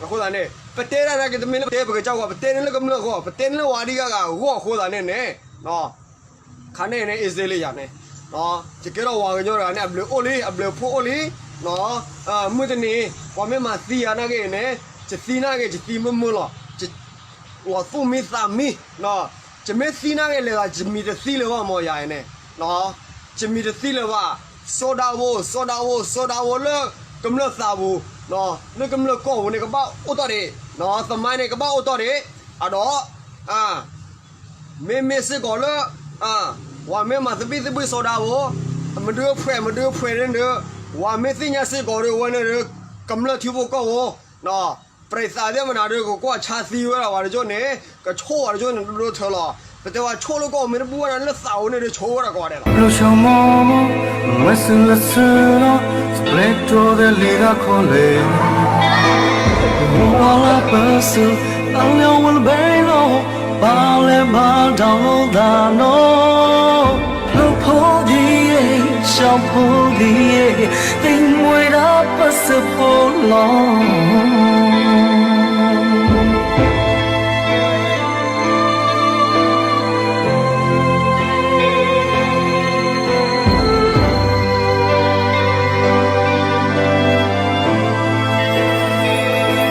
အဃိသတးန့ၣ် ပတဲဒၣ်နာ်က့ တမ့ၢ်လၢပတဲပကစၢ်ဂီၢ်, ပတဲန့ၣ်လၢကမျၢၢ်ဂီၢ်, ပတဲန့ၣ်လၢဝၤဒံဂၤဂၤအဂီၢ်အဃိသတးန့ၣ်န့ၣ်, ခါန့ၣ်န့ၣ် အ့စ့လယၤန့ၣ်, ယကဲထီၣ်ဝၤကညီတဂၤန့ၣ် အဘျုးအိၣ်လံ, အဘျုးဖှိၣ်အိၣ်လံ, မုၢ်တနံၤ ပှၤမ့ၢ်မၤသံယၤနာ်က့န့ၣ်, ယသံနာ်က့ ယသံမုာ်မုာ်လီၤ, လီၤသူၣ်မံသးမံ, ယမ့ၢ်သံနာ်က့လဲၤသး ယမံၤတသံလၢၤဘၣ်မ့ၢ်ယၤန့ၣ်, ယမံၤတသံလၢၤဘၣ်, စီၤဒၤဝိ စီၤဒၤဝိ စီၤဒၤဝိလၢကမျၢၢ်သးပူၤ, လၢကမျၢၢ်ကီၢ်ပူၤန့ၣ် ကဘၣ်အိၣ်တီၢ်ဒံး, သမိုင်းန့ၣ် ကဘၣ်အိၣ်တီၢ်ဒံး, အဒီး မ့မ့ၢ်စ့ၢ်ကီးလၢ ပှၤမ့ၢ်မၤသဘံၣ်သဘုၣ်စီၤဒၤဝိ, မဒုးဖှဲး မဒုးဖှဲးန့ၣ်ဒီး, ဝၤမ့ၢ်သ့ၣ်ညါစ့ၢ်ကီးဒီး အဝဲန့ၣ်ဒီး ကမျၢၢ်ထံဖိကီၢ်ဖိ, ပြံးသးသ့ၣ်မနၤဒီး ကကွၢ်ဆါသံဝဲဒၣ်ဝဲတကၠိန့ၣ်, ကဆိၣ်ဝဲတကၠိန့ၣ်ဒိၣ်ထၢလီၤ. ပတဲဝဲဆိၣ်လၢကီၢ်မ့ၢ်တဘူၣ်ဝဲဒၣ်လၢသးပူၤန့ၣ်ဒီး ဆိၣ်ဝဲဒၣ်ကိးဂၤဒဲးလီၤ. လူၤဆိမိၣ်မိၣ်, ဝဲစုလၢစုလီၤ, စပျဲတိၤသဲလံတၢ်ခီလဲၣ်, ဝဲလၢပစု, တၢ်လၢဝဲလၢဘဲလီၤ, ဘၣ်လဲၤဘၣ် download သးနီၤ, လူၤဖိဒံးယဲ, ဆၣ်ဖိဒံးယဲ, သ့ၣ်မွဲဒၣ်ပစၢၤဖိလီၤ.